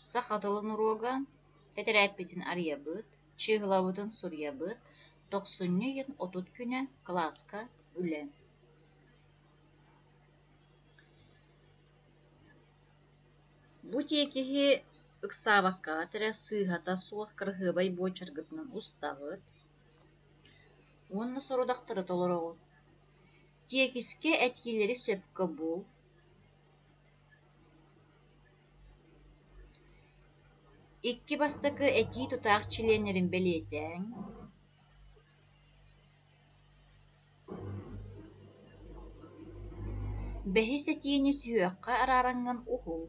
Саха тылын уруога, тэтэрээппитин арыйабыт, чыыһылабытын суруйабыт, тохсунньу ыйын 30 күнэ, кылааска үлэ. Бу тиэкиһи ыксаабаккаҕыт эрэ сыыһата суох кыраһыабай буочаргытынан устаҕыт уонна сорудахтары толороҕут. Тиэкискэ этиилэри сөпкө бул. Икки бастакы этии тутаах чилиэннэрин бэлиэтээҥ. Бэһис этиини сүһүөххэ араараҥҥын уһул.